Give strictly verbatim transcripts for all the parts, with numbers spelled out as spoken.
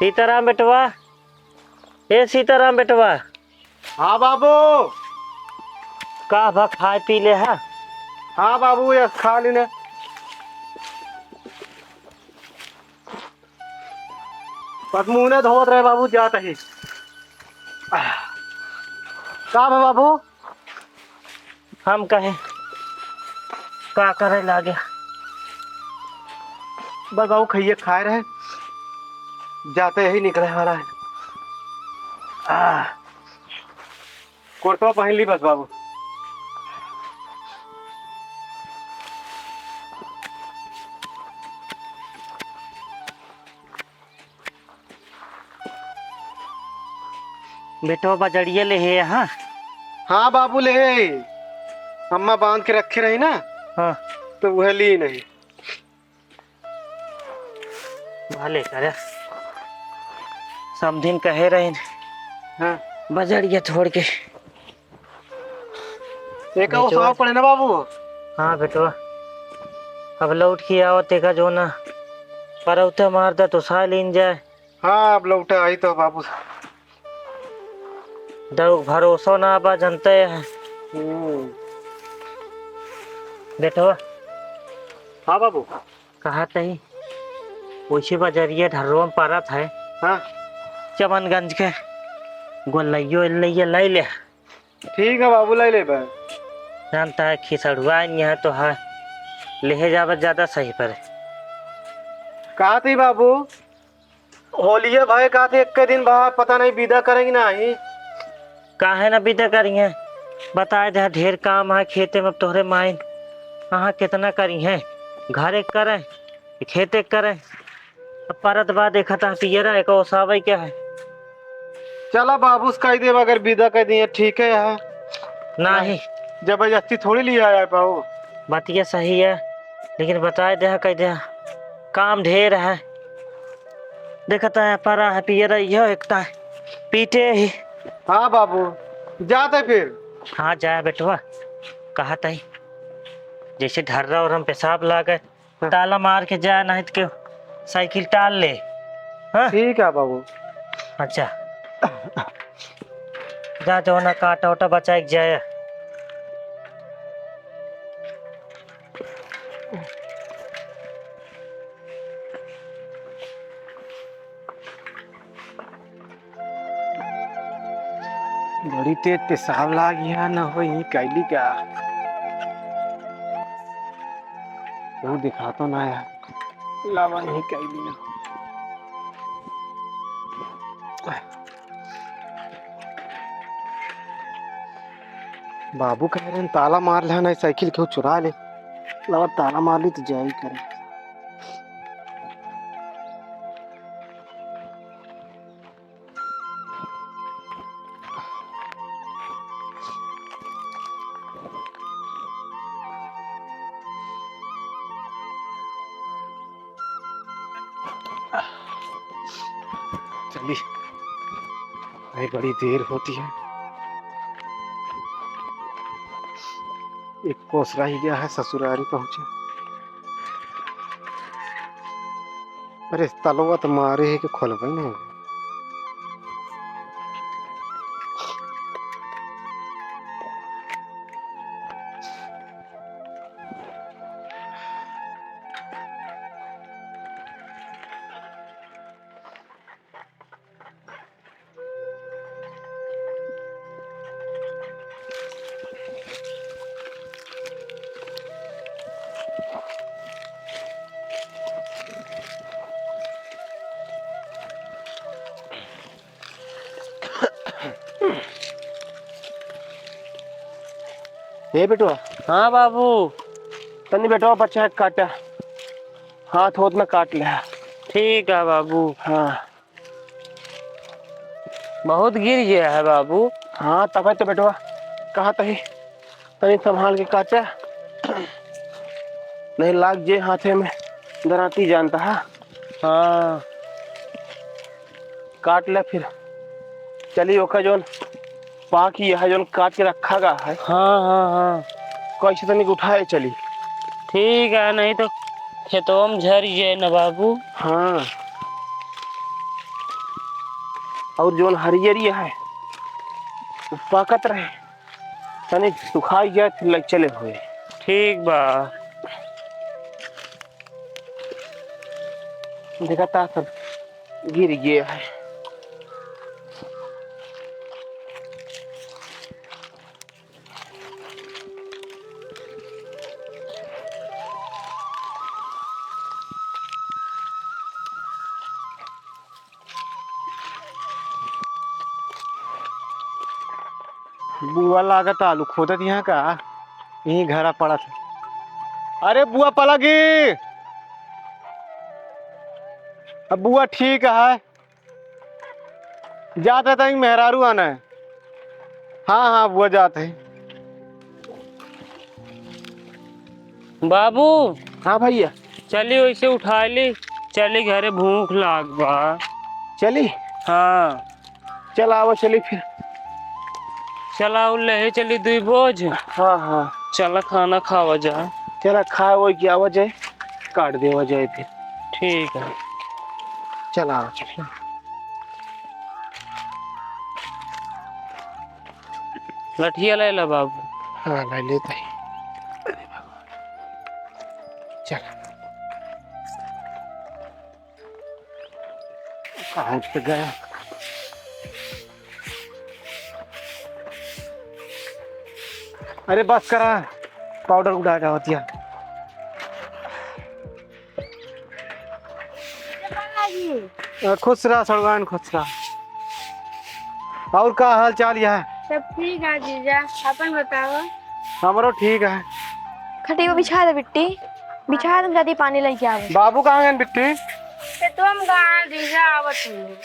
सीताराम बेटवा, ए सीताराम बेटवा। हाँ बाबू। का भा खाए पी ले हा? हाँ बाबू, ये खा लीने। बस मुँह ने धोवत रहे बाबू, जात ही। का भा बाबू? हम कहे, का करे लागे? बगाऊ खइए खाए रहे, जाते ही निकले वाला है। आ, कुर्तो पहन ली बस बाबू। बेटवा बजड़िया ले हे, हाँ? हाँ बाबू, ले हे। अम्मा बांध के रखे रही ना, हाँ। तो वह ली नहीं। भले करे, समधिन कहे रही, हाँ। बजड़िया छोड़ के। एका बेटवा। उसाव पड़े ना बाबू। हाँ बेटवा, अब लौट के आवत एका जो ना परौते मार दे तो सा लीन जाए। हाँ, अब लौटे आई तो बाबू। दऊ भरोसो ना बा, जनते है। हम्म। बेटवा। हाँ बाबू। कहा तही, वैसे बजरिया ढर्रो में परत है। हाँ। चमनगंज के गोलैयो एल्लैया लै ले। ठीक है बाबू, लै लेबे। जानता है खिसड़ुआ यहाँ तो है, लेहे जावे ज्यादा सही पड़े। कहा थी बाबू, होलिये भाई कहा थी, एक दिन बाद पता नहीं विदा करेंगे ना ही। काहे ना विदा करिहैं? बताए दे, ढेर काम है खेते में, अब तोहरे माइन कहाँ कितना करिहैं, घरे करे, खेते करे। अब परत बा, देखत ह पियरा, एका ओसावे के है। चला बाबू से कह देब, अगर विदा कह दिए, ठीक है, है। नाही। जबरदस्ती थोड़ी लिया आया पाओ। बतिया सही है, लेकिन बताए दे, कह दे, काम ढेर है। देखत ह, परा है पियरा, यह एकता है, पीटे ही। हाँ बाबू, जाते फिर। हाँ, जाए बेटवा, कहत ही, जैसे ढर्रा और हम पेशाब लागे, ताला मार के जाए, नहीं तो केहू साइकिल टाल ले। हाँ? ठीक है बाबू। अच्छा, जा जौना काटा ओटा बचाए के जाए। बड़ी तेज पेशाब लागी है, न हो यही कैली का। वो दिखा तो ना यार, लावा यही कैली ना। बाबू कह रहे हैं, "ताला मार ले, नहीं साइकिल केहू चुरा ले।" लावा ताला मार ली तो जाई करे। चली, भाई, बड़ी देर होती है। एक कोस रह गया है ससुरारी पहुँचे। अरे, तलवा तो मारे है कि खोलबे नहीं। हे बेटवा। हाँ बाबू। तनी बेटवा बच्चा है काटा, हाथ होत में काट ले। ठीक है बाबू। हाँ। बहुत गिर गया है बाबू। हाँ, तबे तो बेटवा कहा तही, तनी संभाल के काटे, नहीं लाग जे हाथे में दराती जानता है। हाँ। काट ले फिर। चली ओका जौन पाकी है, जौन काट के रखा गा है। हाँ, हाँ, हाँ। कैसे तनिक उठाए चली। ठीक है, नहीं तो खेतवा में झर जाए ना बाबू। हाँ। और जौन हरियरी है, उ पाकत रहे, तनी सुखाई जाए, फिर लग चले हुए। ठीक बा। देखा ता सब गिर गया है। बुआ लागत आलू खोदत यहाँ का, यहीं घरा पड़त है। अरे बुआ पलगी, अब बुआ ठीक है, जात है तहीं मेहरारू आना है। हाँ, हाँ, बुआ जात है। बाबू। हाँ भैया। चली, वैसे उठा ली, चली घरे, भूख लाग बा। चली। हाँ। चल आवा, चली फिर। चला, उ लेहे चली दुई बोझ। हाँ, हाँ। चला, खाना खावा जा। चला, खाए वो क्या आवा जाए, काट देवा जाए फिर। ठीक है। चला आवा, चली। लठिया ले ला बाबू। हाँ, ले लेते हैं। चल। कहाँ पे गया? अरे बस करा, पाउडर उड़ा के होतिया। अ, खुश रहा सड़वान, खुश रहा। और का हाल चाल यह? सब ठीक है जीजा, अपन बतावा। हमरो ठीक है। खटिया बिछा दे बिट्टी, बिछा दे, हम जाती पानी लेके आवे। बाबू कहाँ गए बिट्टी? ते तो हम कहाँ जीजा आवत हूँ,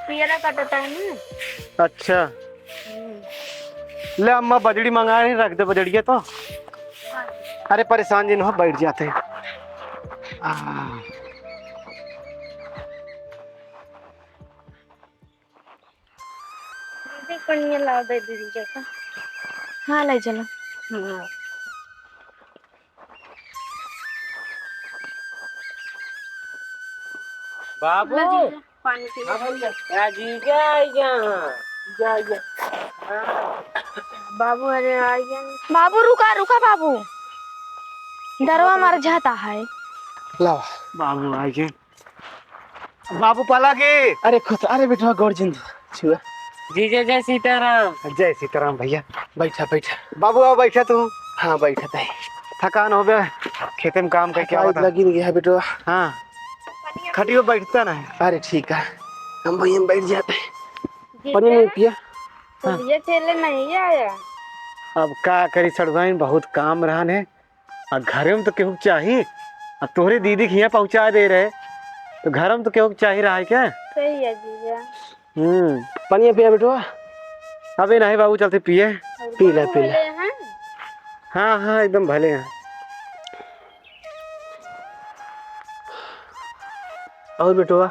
पियरा कटता है ना। अच्छा। ले अम्मा बजड़ी मंगा रही, रख दे बजड़िया तो। अरे परेशान जिन हो, बैठ जाते हैं। आ। दीदी, पनिया ला दे दीदी जैसा। हाँ, ले चलो। हाँ। बाबू। लो जीजा, पानी पी लो। हाँ भैया। या जीजा आई गया। जा, जा। हाँ। बाबू, अरे आई गया। बाबू, रुका, रुका बाबू। डरवा मार जाता है। लावा। बाबू आई गए। बाबू पाला के। अरे खुश, अरे बेटवा गोड़ जिंद छुआ। जीजा जय सीताराम। जय सीताराम भैया, बैठा बैठा। बाबू आओ बैठा तू। हाँ बैठा तय। थकान हो गया, खेते में काम करके थकान आवता। लगी नहीं है बेटवा। हाँ, खटियो बैठता ना है। अरे ठीक है, हम भैया बैठ जाते हैं। जीजा, पनीर नहीं पिया। हाँ। ये चले नहीं आया। अब का करी सड़वाइन, बहुत काम रहन है। आ घरे में तो केहू के चाही, आ तोहरे दीदी के हियाँ पहुँचा दे रहे, तो घर में तो केहू के चाही रहा है क्या? सही है जीजा। हम्म, पनिया पिया बेटवा। अबे नहीं बाबू, चलते पिए। और पी ले, बाबू पी ले। भले हैं? हाँ, हाँ, एकदम भले हैं। और बेटवा,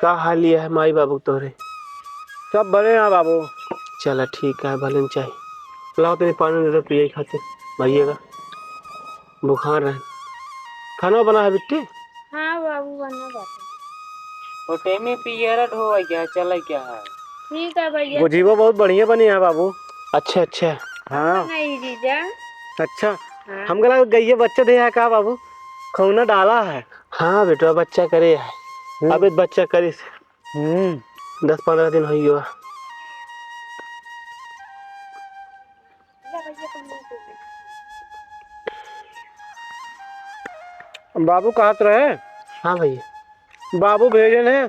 का हाल है माई बाबू के तोहरे? सब भले हैं बाबू। चला ठीक है, भले न चाही। लाओ तनी पानी दे दो पिए खातिर, भैया का बुखार रहे। खाना बना है बिट्टी? हाँ बाबू, बना बाटे। होटे में पियरा ढोवा गया, चला क्या है? ठीक है भैया। वो जीवो बहुत बढ़िया बनी है बाबू। अच्छा, अच्छा। हाँ। नहीं जीजा। अच्छा। हाँ। हमका लगा गइया बच्चा दे है का बाबू? खौना डाला है। हाँ बेटवा, बच्चा करे है। हम्म। अबे बच्चा करिस। हम्म। दस पन्द्रह दिन होइ गवा। बाबू कहत रहे। हाँ भैया। बाबू भेजन है,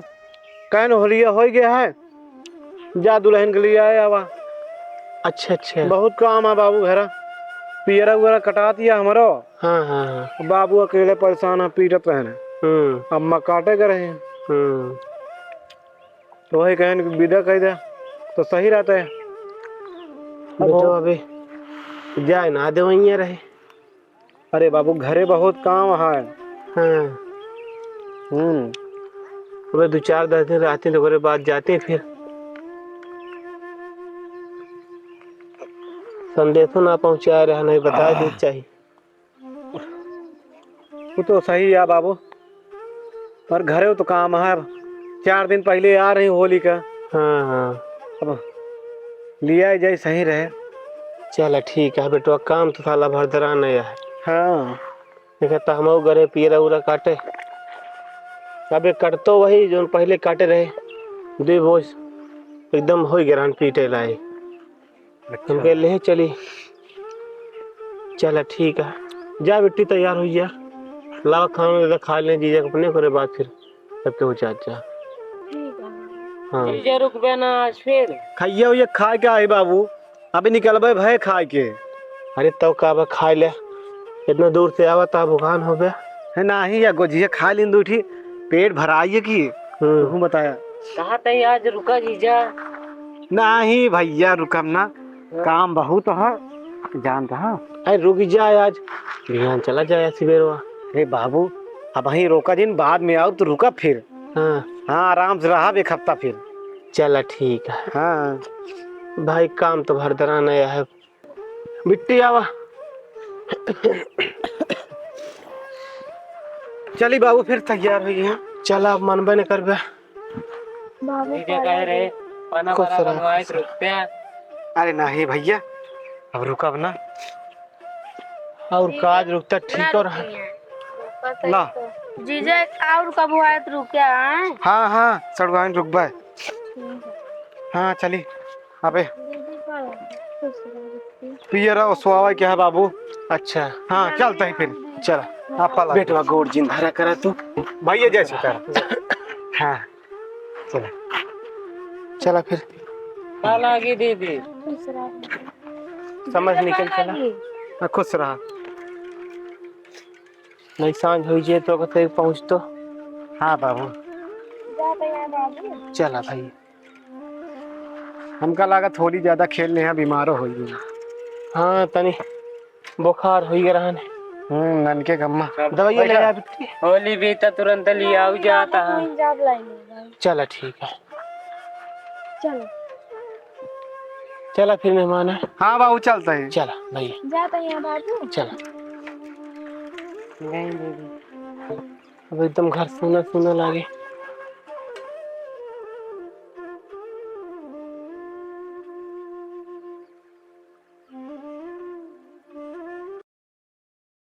कहन होलिया होइ गया है, जा दुलहिन के लिए आए आवा। अच्छा, अच्छा। बहुत काम है बाबू घरा, पियरा उयरा कटात या हमरो। हाँ, हाँ, हाँ। बाबू अकेले परेशान है, पीटत रहन। हम्म। अम्मा काटे के रहे। हम्म। तो वही कहन कि विदा कइ दे, तो सही रहता है। बेटो, अबे जाए ना दे, वहीं रहे। अरे बाबू, घरे बहुत काम है। हाँ। हम्म। अबे दो चार दस दिन रहते तो ओकरे बाद जाते फिर। संदेशो ना पहुँचा रहा, नहीं बता दे चाहिए। वो तो सही है बाबू, पर घरे तो काम है, चार दिन पहिले आ रही होली का। हाँ, हाँ। अब लिया जाए सही रहे। चला ठीक है बेटवा, काम तो साला भरदरा नहीं है। हाँ। देखा तो हमहू गरे पियरा उरा काटे। अब ये कटतो वही जौन पहिले काटे रहे। दुई बोझ एकदम होई गए रहन पीटे लाई। अच्छा। हम कहे ले चली। चला ठीक है, जा बिट्टी तैयार हुई जा, लावा खाना दे दे, खा ले जीजा के अपने, ओकरे बाद फिर सबके हो जा। ठीक है। हाँ। जीजा रुकबे ना आज फिर? खैया उइया खाए के आई बाबू, अभी निकलबे भय खाए के। अरे तब का बा, खाए ले, इतना दूर से आवा ता भुखान हो गया। है नाही या गोजिया खा लिन दूठी, पेट भराइए की। हम्म। तू बताया। कहा तई आज रुका जीजा। नाही भैया रुकम ना, हाँ। काम बहुत है, जानता है। अरे रुक जा आज, बिहान चला जाए सिबेरवा। अरे बाबू, अबहीं रोका जिन, बाद में आउब तो रुका फिर। हाँ। हाँ, आराम से रहब एक हफ्ता फिर। चला ठीक है। हाँ। भाई काम तो भरदरा नहीं है, बिट्टी आवा। चली बाबू फिर तैयार हुई है। चला अब मनबे न करबे। बाबू, दीदी कहे रहे, पाना खुश बड़ा रहा, बनवाए खुश रहा। रुपया। अरे नाही भैया, अब रुकब ना। और काज रुकता ठीक और रुकिए। रुकता ला। तो। जीजा, और कब हुआ है तो रुपया आए? हाँ, हाँ, सड़वाइन रुकबा है। ठीक है। हाँ, चली। अबे। दीदी का है? खुश रहो। पियरा ओसवावा के है बाबू। अच्छा। हाँ, चलते हैं फिर। चला। आप पाला। बेटवा गोड़ जिन धरा करा तू। भैया जय सीता। हाँ। चला। चला फिर। का लागी दीदी? समझ निकल चला। हाँ, खुश रहा। नहीं सांझ हो जे तो कते पहुँच तो। हाँ बाबू। जा भैया बाबू। चला भाई। हमका लागत होली ज्यादा खेल लेहा, बीमारो होइ गई। हाँ, तनी बुखार होइ गए रहन। हम्म, ननके गम्मा। दवाई ले बैठा। आ बिट्टी। होली भी तो तुरंत ले आओ जाता है। जाब लाइन में। चला ठीक है। चलो। चला फिर मेहमान है। हाँ बाबू, चलता है। चला भैया। जाता है बाबू। चला। अब एकदम घर सूना सूना लागे।